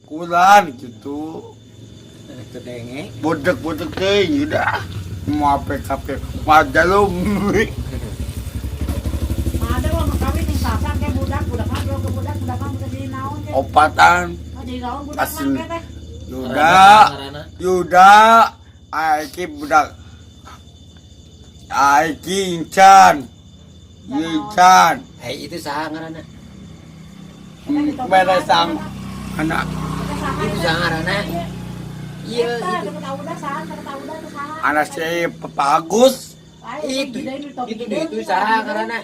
Kulan gitu. Teu denge. Bodek-bodek teuing udah. Mau PKP majalum. Ada lo kawin yang sasar kayak budak, budak mah belum ke budak, budak mah budak jadi naon teh. Opatan. Oh, jadi naon budak mah Asli. teh. Yuda, Yuda, Aiki budak. Aiki Incan. Incan. Eh itu saha ngaranna? Mere sang anak Itu saha ngaranna? Iya itu. Anak si Papa Agus. Itu itu itu saha ngaranna?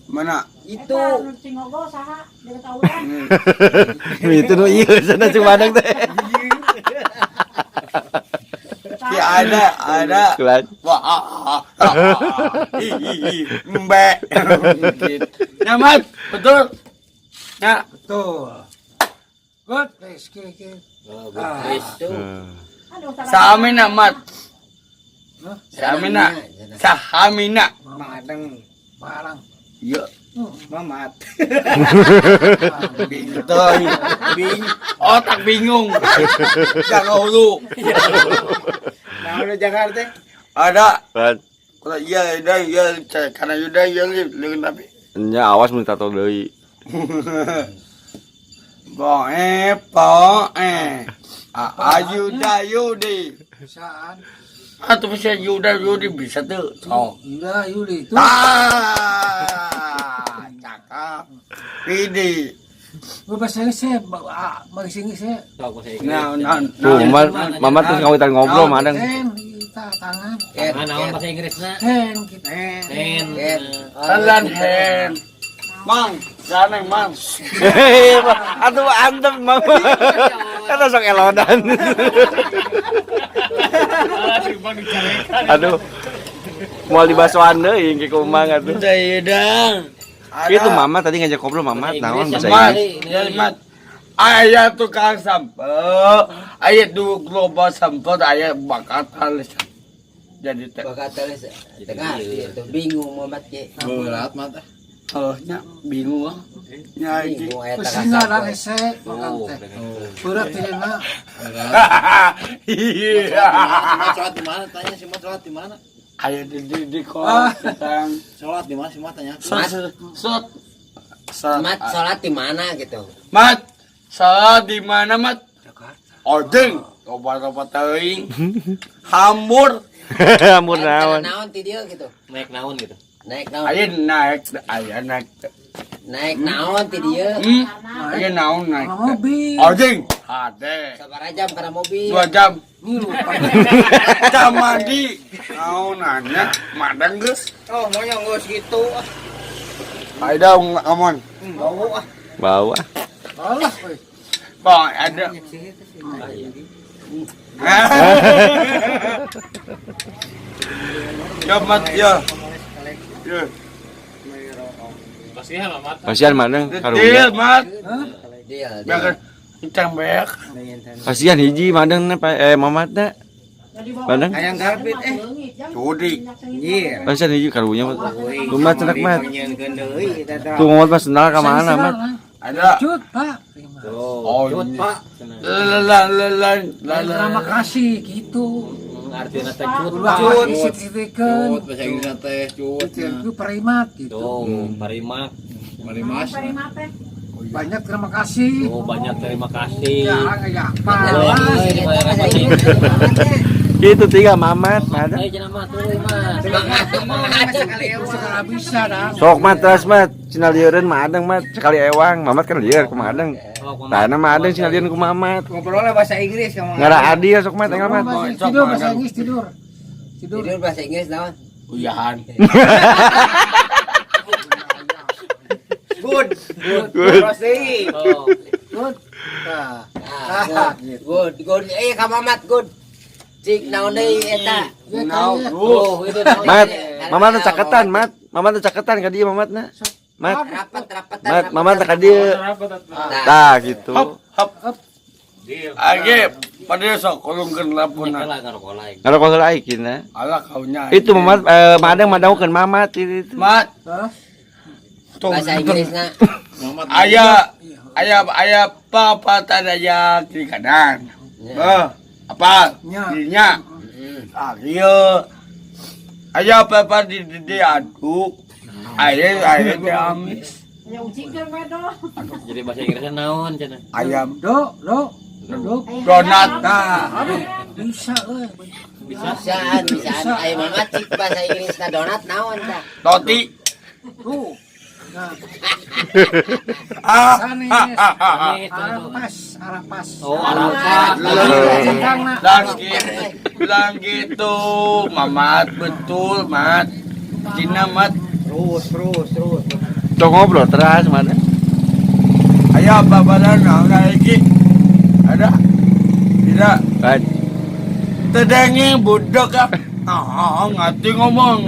Mana? Itu. Cingogo saha deket Auda. Itu nu ieu cenah cing Madang teh. Si ada. Kulan. Wah, ah, ah, ah, ah, hi, hi, hi, mbe. Gitu. Ya, Mat, betul. Ya, Betul. Good. Please, ki. Oh, itu. Samina, Mat. Samina. Sahamina. Madang. Barang. Iya. Mamat. Bingung. Bing. Otak bingung. Jangan hulu. Nah, udah Jakarta. Ada. Kulan. Kalau iya, iya, iya, karena Yuda, iya, iya, tapi. Nya awas mun tato deui. Boe, poe. Ayuda, Yudi. Bisaan. Atau bisa Yuda, Yudi bisa tuh. So. Yuda Yuli itu. Ah, cakep. Widi. Gua bahasa Inggris saya, bahasa Inggris saya. Nah, nah, Tuh, Mamat, Mamat terus ngawitan ngobrol Madang. Ten, kita tangan. Ken, Naon bahasa Inggrisna? Ten, kita. Ten. Ken. Telan hand. Mang, jangan mang. Atuh antep Mama. Kan sok elodan. Aduh. Moal dibasoan deui engke ku Mang atuh. Yuda. Itu Mama tadi ngajak ngobrol Mamat naon bahasa Mat, Inggris. ya, Mat. Ayah tukang sampel, ayah du global sampel, ayah bakat halis. Jadi teh, Bakal terus tengah itu bingung Mamat ge. Berat mat. oh, nya bingung ah. Nya iki. Bingung aya Pusing lah tengah hese, makan teh. Berat tidak. Iya. Mat sholat di mana? Tanya si Mat sholat di mana? Ayah di kos tentang Sholat di mana si Mat tanya. sot sot sot. Mat sholat di mana gitu. Mat, sholat di mana Mat? Odeng, toba-toba teuing. Hambur, Ampun naon. Naon ti dieu gitu. Naik naon gitu. Naik naon. ayah naik, ayah naik. Naik naon ti dieu. Ayah naon naik. Sama mobil. Odeng, hade. Sabaraha jam kana mobil. 2 jam. Ngilu. Jam mandi. Naon nanya, madang geus. Oh, monyong geus gitu. Aida ngamon. Bau ah. Bau ah. Alah, weh. Bang, ada. Ya, Mat, ya. Ya. Kasihan Mamat. Kasihan Madang Detil, karunya. Mat. Deal. Jangan ikan beak. Kasihan hiji Madang na Mamat na. Madang. Hayang karpet eh. Judi. Iya. Kasihan hiji karunya. Tuh Mat cenak Mat. Nyieunkeun deui eta teh. Tuh Mamat mah sendal ka mana Mat? Ada. Cut, Pak. Oh, Cut, Pak. La la la la la la. Terima kasih gitu. Artinya teh cut. Ulah Cut. disitikeun. Cut bahasa Inggris teh cut. Itu perimat gitu. Tuh, parimak. Mari mas. Banyak terima kasih. Oh, banyak terima kasih. Ya, ya apa? Itu tiga Mamat Madang. Eh, cenah mah tuluy mah. Segala bisa dah. Sok Mat terus Mat, cenah lieureun Madang Mat, sekali ewang, Mamat kan lieur ku Madang. Tah na Madang cenah lieureun ku Mamat. Ngobrolnya bahasa Inggris kamu. Ngara adil sok Mat enggal Mat. Tidur bahasa Inggris tidur. Tidur. Tidur bahasa Inggris naon? Uyahan. Good. Good. Good. Terus deui. Oh, Good. Nah, Ah, good. Good. Good. Eh, ka Mamat good. Cik naon deui eta? ya Now, kayaknya. oh, itu naon. Mat, Mamat teh caketan Mat. Mamat teh caketan ka dieu Mamat na. Mat, Rapat rapatan. Mat, Mamat teh ka dieu. Tah gitu. Hop, hop. Age, pada sok kolongkeun lapuna. Lah ngarokok lain. Ngarokok heula aing na. Alah kaunya. Itu Mamat Madang madangkeun Mamat itu. Mat. Hah? Tuh, Bahasa Inggrisna. Mamat. Ayah Aya aya papatan aya kiri kanan. Eh, apa? Nya. Dirinya. Ah, iya. Aya apa di diaduk. Aya aya teh amis. Ya ucingkeun we do. Jadi bahasa Inggrisnya naon cenah? Ayam Do, do, do. donat. Nah, aduh, bisa euy. Bisa. Bisaan, bisaan. Ayo Mamat cik bahasa Inggris na donat naon tah. Roti. Tuh. Nah, Ah, sanes. ah, ah, ah. Amis, Arapas, arapas. Oh, Arafat. Cengkangna. Bilang gitu, bilang gitu, Mamat betul, Mat. Cina, Mat. Terus, terus, terus. Sok ngobrol terus mana? Ayo apa badan lagi? Ada? Tidak. Kan. Tedengi budak ah. Ah, ngerti ngomong.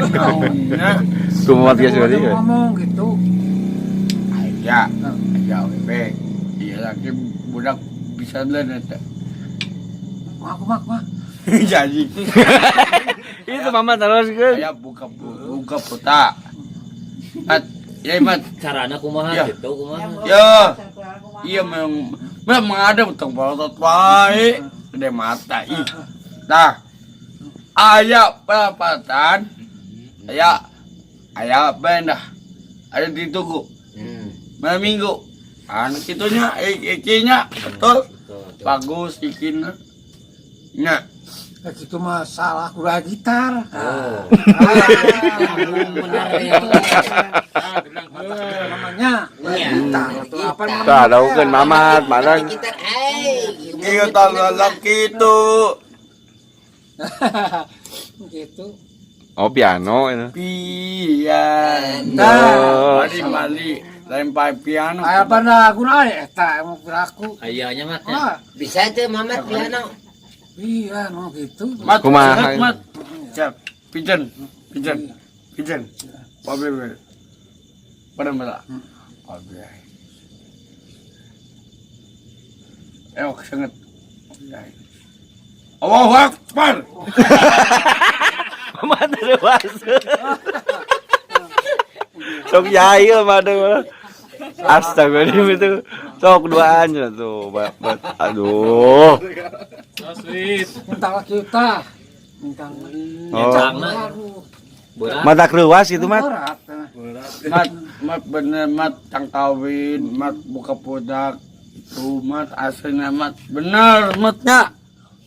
Ya. Kumaha geus berarti. Ngomong ngomong gitu. Ya, ya, webe. Iya lagi budak bisa lah nanti. Aku mah, mah. Jadi, Itu Mamat terus geus. saya buka buka peta. Mat, ya mat. Carana kumaha Ya. gitu kumaha. Ya. Iya memang memang ada utang polotot wae. Gede mata ih. Nah, aya perapatan, aya aya benda, ada ditunggu malam minggu. Anak itunya, ikinya, betul, Betul. bagus ikinya. Nya, Ya gitu mah salah kuda gitar. Oh. Benar ya. Namanya Iya. gitar atau apa namanya? Tah daukeun Mamat, mana Gitar, eh. iya tolong gitu. Gitu. Oh piano itu. Piano, Oh. mali mali, lempar piano. Aya pada guna eta emang geraku. Ayahnya mat ya. Ah, Bisa tuh Mamat piano. iya mau gitu. Mat, Kumaha? mat, mat. Siap, pijen, pijen, pijen. Pabe, be. Pada mala. Pabe. Eh, sangat. Allahu Akbar. Mamat terus. Sok jahil Mamat. Astagfirullahaladzim itu. Sok duaan tuh. Mamat. Aduh. Minta lagi kita. Minta Oh. Cangna Aduh, berat. Mata keluas gitu Mat. berat. Mat, mat bener mat tang kawin, mat buka produk. Tuh mat aslinya mat bener matnya.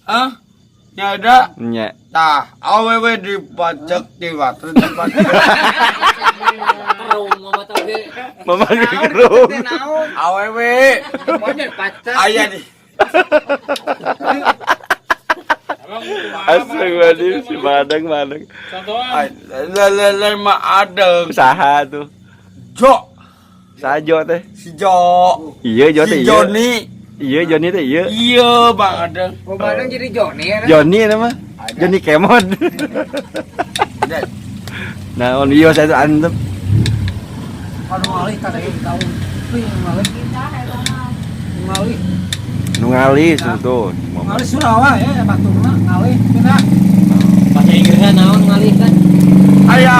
Hah? Nya ada? Nya. Tah, awewe dipajak di waktu tempat. Kerung Mamat oge. Mamat kerung. Awewe aya di Astagfirullahaladzim si Madang Madang. lele mah adeng. Saha tuh? Jo, Sajo teh. si Jo. Iya Jo teh Si iya. Joni. Iya Joni teh iya. Iya, Bang Adeng. Padang jadi Johnny ya. Joni nama. Joni Kemon. Ada. Nah, on iya saya tuh antep. Kalau ngalih tadi tahu. Wih, ngalih, ngalih. Nu ngalis tuh. Ngalih Surawa ya baturna ngalih pindah. Bahasa Inggrisnya naon ngalih kan? Aya,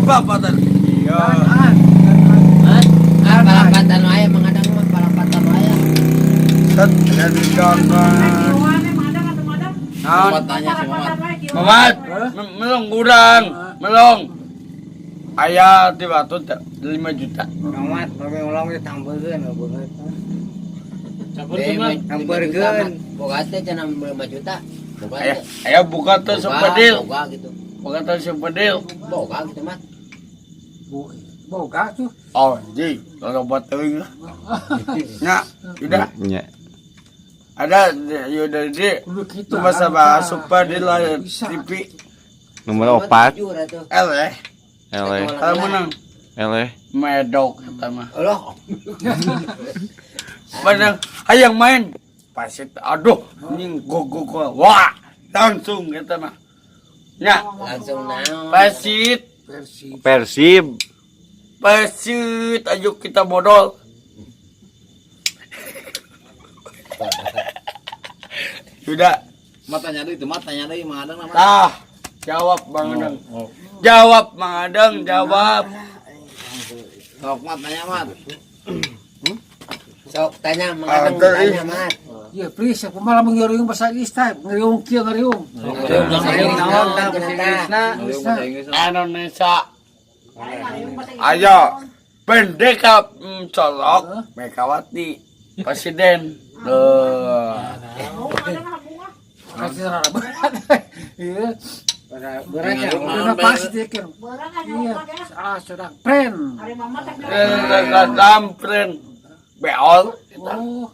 bapak tadi. Iya. An, Hah? Ah, parapatan wae mengadang mah parapatan wae. Set jadi jangan. Naon? Mamat tanya si Mamat. Mamat, melong kurang, melong. Aya di batu 5 juta. Mamat, ulang tambaheun banget. Campurkeun, Mat. Tambaheun. Boga teh cenah 5 juta. Boga Aya, teh. aya buka tuh sepedil. Boga gitu. Buka tuh sepedil. Boga gitu, Mat. Boga tuh. Oh, ji, kalau buat teuing lah. Nya, udah. Nya. Ada yaudah di Kudu kitu. itu bahasa bahasa sepedil lah TV Nomor 4. Jujur atuh. L eh. Ele. Kalau menang Ele. medok kata mah. Allah. Menang, hayang main. Pasti aduh, ini go go go. Wah, langsung kata mah. Nya, Langsung naon. Pasit, Versi. Persib. pasit, ayo kita modal. Sudah, Mat tanya deui itu Mat tanya deui Mang Adeng nama. tah, jawab Bang Adeng. Jawab Bang Adeng, jawab. Sok Mat tanya Mat. Sok tanya Mang Adeng Ada, tanya ih. Mat. Ya please aku malah mengeriung bahasa Inggris tah, ngeriung kieu ngeriung. Bahasa Inggris naon tah cenah tah. Indonesia. Ayo, Pendeka colok Megawati presiden. Tuh. Kasih rara berat. Iya. Berat ya. Udah pasti kan. Iya. Ah, sudah pren. Sampren beol. Oh.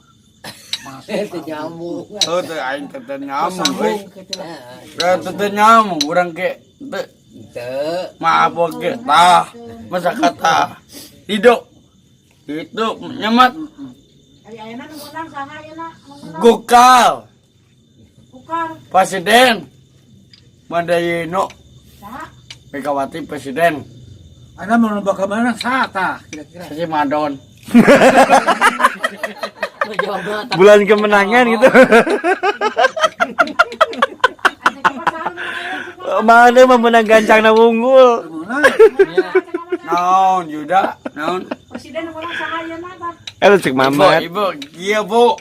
Itu nyambung. Tuh teu aing teh teu nyambung euy. Sambung gitu lah. Teu teu nyambung urang ge teu Teu. maaf oge tah masa kata hidup itu nyemat gokal presiden Mandayino Megawati presiden. Anda mau bakal mana sata kira-kira. Si Madon. Bulan kemenangan gitu. Mana mah menang gancang na unggul. Mana? Naon Yuda, naon? Presiden orang sahaya mah. Eh cek Ibu, Mamat. ibu, iya bu.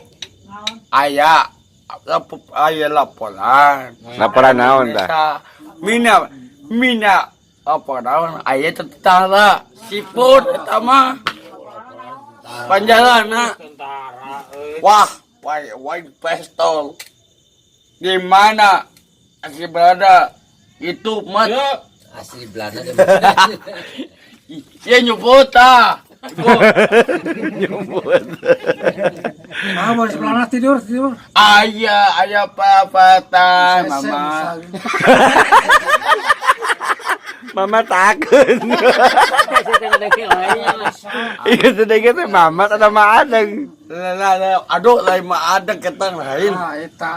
Aya, aya laporan. Laporan naon tah? Mina, mina, apa naon? Aya tentara, siput, eta mah. Panjalana. Wah, white pistol. Di mana asli berada? Itu mat. Asli Belanda deh. Iya nyebut ah. Ibu. Nyebut. Ah, mau di sebelah tidur, tidur. Ayah, ayah papatan, mama. Mama takut. Iya sedikit teh Mamat atau Ma Adeng. Lah, lah, aduh, lain mah ada ketang lain. Ah, eta.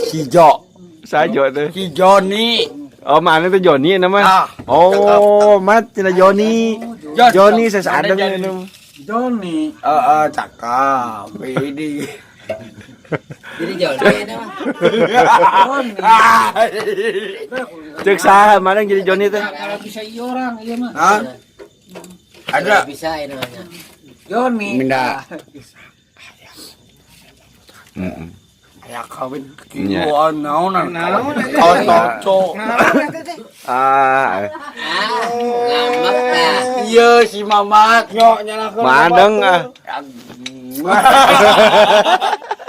Si Jo, Sajo tuh. si Joni. Oh, mana tuh Joni nama? Ah, Oh, Mat cina Joni. Jon. Joni saya Mana Adeng Joni? ini. Joni. Eh, cakep. Ini. Jadi Joni ini mah. Ah. Cek saha mana yang jadi Joni teh? Kalau bisa iya orang, iya mah. Hah? Ada. Kalau bisa ini namanya. Joni. Minda. Heeh. Aya kawin Iya. kieuan naonan. Kawin cocok. Ah, Ah, ngambek tah. Iya si Mamat. Ma Adeng ah.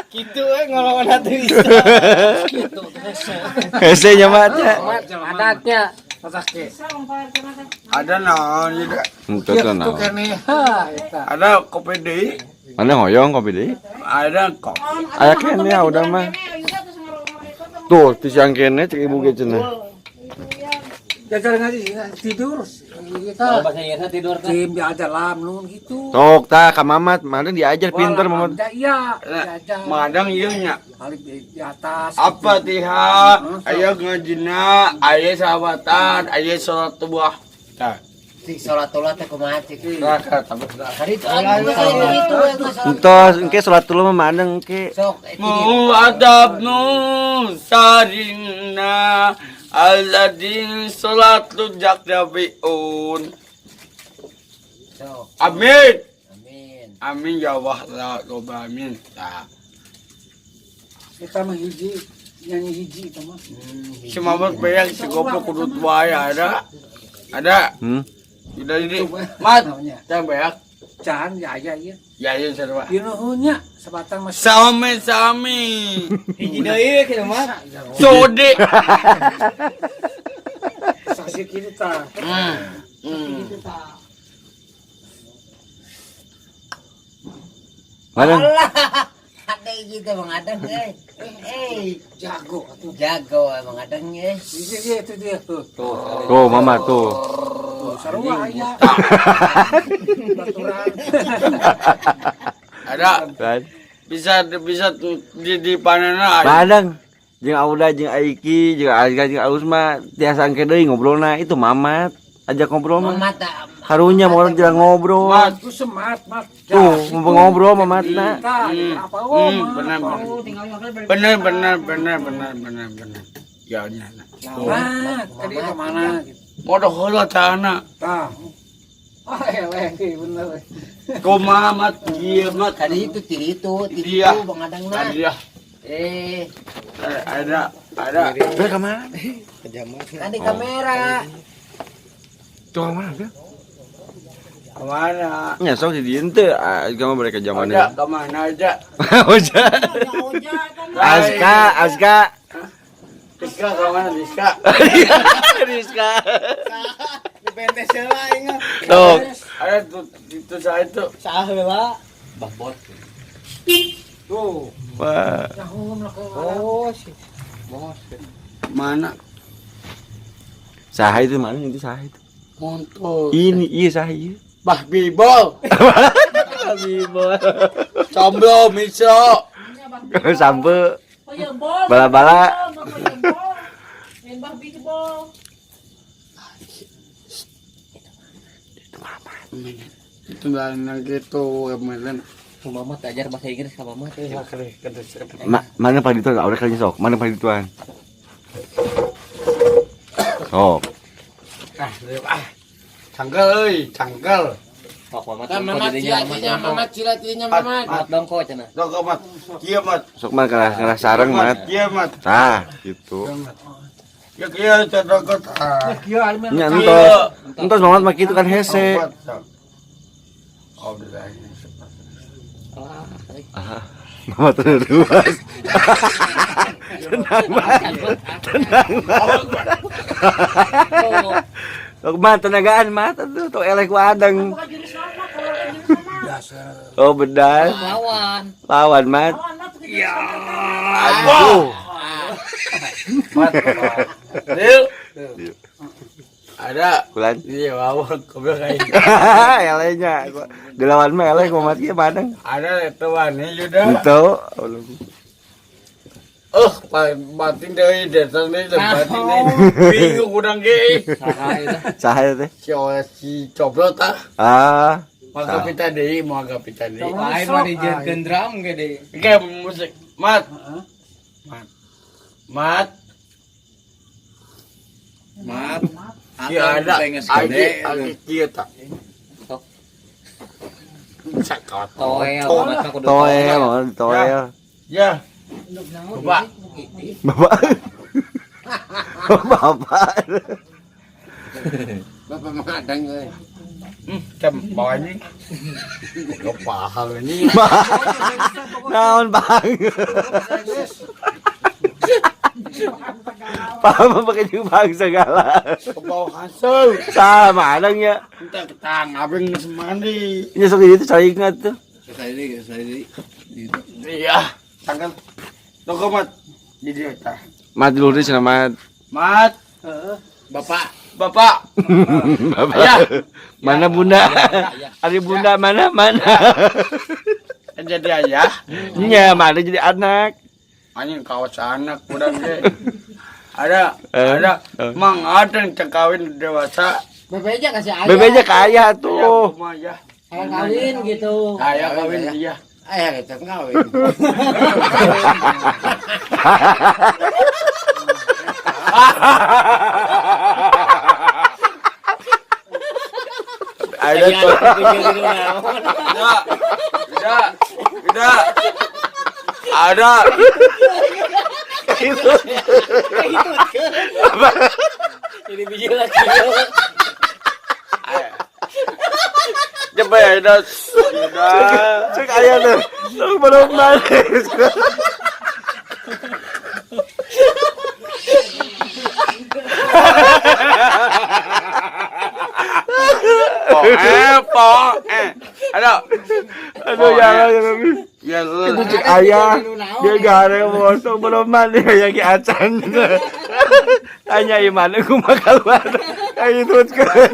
Gitu ngelawan hati. Hese nya Mat ya. Adatnya. Pakai. Ada naon juga. Henteu Iya, teh itu naon. kene. Ha, eta. Ada kopi deui. Mana hoyong kopi deui? Ada kopi. Aya kene ya udah mah. Tuh, ti siang kene cek ibu ge cenah. Jajar ngaji tidur. Kita Kalau bahasa Inggrisnya tidur tuh. tim diajar lam nun gitu. Tok tah ka Mamat, Mamat diajar pinter Mamat. Iya, diajar. Madang ieu nya. Balik di atas. Apa tiha? Aya ngajina, aya sahabatan, aya sholat tubuh. Tah, Cik salat teh kumaha cik. tah, tah, tah. Hari itu anu itu itu. Entos, engke salat dulu mah Ma Adeng engke. Sok itu Muadabnu sarina alladin salatu jakdabiun. Sok. Amin. Amin. Amin ya Allah ya Rabbal alamin. Tah. Kita mah hiji nyanyi hiji itu mah. Si Mamat bayang si goblok kudu tua ya ada. Ada. Hmm. Udah jadi. Mat, Namanya. jangan banyak. Can ya ya iya. Ya ya sarua. Ieu nuhunnya sebatang masih Sami sami. Hiji deui kitu mah. Sode. saksi kitu tah. Hmm. Hmm. Mana? Alah. Ada gitu Bang Adeng euy. Eh, Jago atuh. jago Bang Adeng euy. Di dia itu dia tuh. Tuh, Mama tuh. Tuh, sarua aya. Baturan. Ada Kan? bisa bisa di panena. Ma Adeng jeung Auda jeung Aiki jeung Azga jeung Ausma tiasa engke deui ngobrolna itu Mamat ajak ngobrol mah. Mamat tah. Karunya mau orang tidak ngobrol. Mat. Itu semat mat. Tuh, mau ngobrol Mamatna. Tah, Hmm. apa oh, Hmm, mah, benar, apa. benar. Benar benar benar benar benar benar. Ya nya. Nah, tadi ke mana gitu. Modal heula cana. Tah. Oh, eleh bener. Kumaha mat ieu mat. Tadi itu tiri itu, tiri Iya. itu Bang Adang na. Tadi ya. Eh, Ada ada. Bel ka mana? kan di kamera. Tuh ka mana, Bel? Kemana? Nya sok di dieu teh, ah, kamu mereka Ada zamannya. kemana aja? Oja. Oja eta mah. Azka, Azka. Rizka kemana Rizka? Rizka. Bentes heula aing. Tuh. Ada tuh itu saya tuh. Saah heula. Babot. Tuh. Wah. Oh, si. Bos. Mana? Saha itu mana itu saha itu? Montol. Ini iya saha ieu. Bah Bibol. Bibol. Combro miso. Sampe Peyembol. Bala-bala. Peyembol. Main bah bibol. Itu dan gitu kemarin. Mama ajar bahasa Inggris ka mama teh. Mana Pak Dituan? Udah kali sok. Mana Pak Dituan? Sok. Ah, ah. Cangkel euy, cangkel. Sok mama Nah, Mamat cilatinya, Mamat cilatinya, Mamat. Mat dongko cenah. Dong mat. Kieu mat. Sok mah kalah sareng mat. Kieu mat. Tah, gitu. Ya kieu cedokot. Ah. Kieu ari mah. Nya entos. Entos Mamat mah kitu kan hese. Oh, udah. Ah, Mamat luas. Tenang mat. Tenang mat. Sok mat tenagaan mat atuh tok eleh ku adeng. Bukan jurus mana, kalau ke jurus mana. Oh bedal. Lawan. Lawan mat. Lawan mah tuh ke jurus mana. Aduh. Mat. Lil. Ada. Kulan. Iya, wawan goblok aing. Elehnya. Dilawan mah eleh ku mat kieu padang. Ada itu wani sudah. Itu. Oh, batin deui datang deui batin deui. Bingung urang ge. Saha eta? Saha teh? Si si coblot ah. Ah. Maka pita deui, moal pita deui. Lain mah dijieunkeun drum gede. Oke, musik. Mat. Mat. Mat. Mat. Iya ada. Gede. Aki kieu tah. Sok. Cakot. Toel, Mamat mah kudu Toel, toel. Ya. Bapak. Bapak. Bapak. Bapak Madang euy. Cem bawa ini. Gak paham ini. Naon, Bang? Paham pakai jubang segala. Ke bawah hasil. Sama adangnya. Entah ketang abeng semandi. Ini sok itu saya ingat tuh. Saya ini, saya ini. Iya. Tanggal. Tunggu mat. Di dia tah. Mat dulu deh cenah mat. Mat. Bapak. Bapak. Bapak. Ayah. Mana bunda? Ari bunda mana mana? Jadi ayah. Nya, mana jadi anak. Anjing kawas anak udah ge. Ada, Eh, ada. eh. Mang ada yang kawin dewasa. Bebeja kasih ayah. Bebeja ke ayah Ya, tuh. kumaha ya. Hayang kawin gitu. Ayah kawin dia. Ayah kita kawin. Ada tuh. Tidak, tidak, tidak. Ada. Itu. Ini biji lagi. Coba ya, ada. Sudah. Cek ayah tuh. Sok belum manis. Po, po, eh. Ada. Aduh ya Allah ya Rabbi. Ya, Itu cek ayah. Dia gare bosok belum mandi ya ki acan. Tanya imane kumaha keluar. Kayak itu kan.